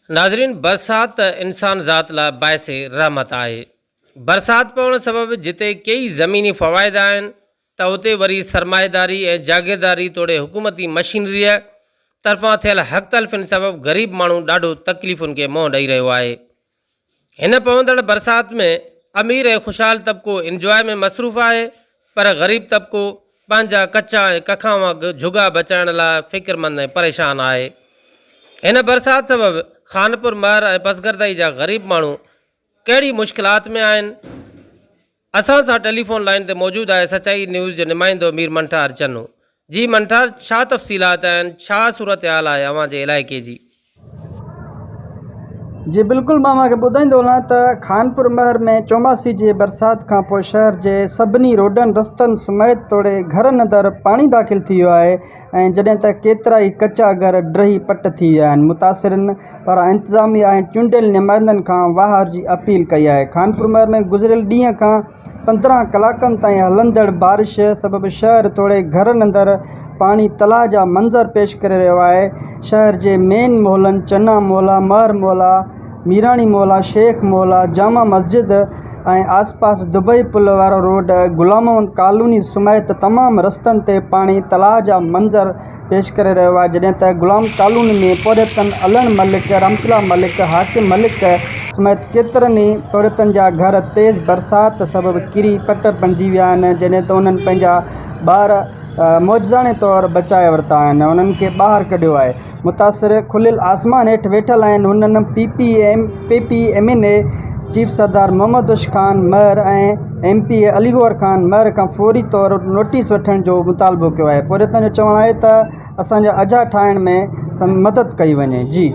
ناظرين برسات ته انسان ذات لاء باعث رحمت آهي. برسات پوڻ سبب جتي ڪيئي زميني فوائد آهن ته اتي وري سرمائيداري ۽ جاگيرداري توڙي حڪومتي مشينريء طرفان ٿيل حق تلفين سبب غريب ماڻهو ڏاڍو تڪليفن کي منهن ڏئي رهيو آهي. هن پوندڙ برسات ۾ امير ۽ خوشحال طبقو انجواء ۾ مصروف آهي پر غريب طبقو پنهنجا ڪچا ۽ ڪکان وانگ جهڳا بچائڻ لاء فڪرمند ۽ پريشان آهي. هن برسات سبب خانپور مهر ۽ پسگردائي جا غريب ماڻهو ڪهڙي مشڪلات ۾ آهن؟ اسان سان ٽيليفون لائين تي موجود آهي سچائي نيوز جو نمائندو مير منٺار چنو. جي منٺار ڇا تفصيلات آهن ڇا صورتحال آهي اوهان جي علائقي جي؟ جي بلڪل مان اوهان کي ٻڌائيندو هلان ته خانپور مهر ۾ چوماسي جي برسات کان پوء شهر جي سڀني روڊن رستن سميت توڙي گهرن اندر پاڻي داخل ٿي ويو آهي ۽ جڏهن ته ڪيترائي ڪچا گهر ڊهي پٽ ٿي ويا آهن، متاثرن پاران انتظاميا ۽ چونڊيل نمائندن کان واهر جي اپيل ڪئي آهي، خانپورمهر ۾ گذريل ڏينهن کان 15 ڪلاڪن تائين هلندڙ بارش سبب شهر توڙي گهرن اندر پاڻي تلاء جا منظر پيش ڪري رهيو آهي، شهر جي مين محلن چنا محلا، مهر محلا، ميراڻي محلا، شيخ محلا، جامع مسجد ۽ آس پاس دبئي پل وارو روڊ، غلام محمد ڪالوني سميت تمام رستن تي پاڻي تلاء جا منظر پيش ڪري رهيو آهي جڏهن ته غلام ڪالوني ۾ پورهيتن علڻ ملڪ، رحمت الله ملڪ، حاڪم ملڪ سميت ڪيترن ئي پورهيتن جا گهر تيز برسات سبب ڪري پٽ بڻجي ويا آهن جڏهن ته انهن پنهنجا ٻار معجزاڻي طور بچائي ورتا آهن انهن کي ٻاهر ڪڍيو آهي. متاثر کليل آسمان هيٺ ويٺل آهن هنن P P M P P M N A chief Sardar Muhammad Bakhsh Khan Mahar ۽ M P A Ali Gohar Khan Mahar کان فوري طور نوٽيس وٺڻ جو مطالبو ڪيو آهي پورهيتن جو چوڻ آهي ته اسان جا اجها ٺاهڻ ۾ سندن مدد ڪئي وڃي جي.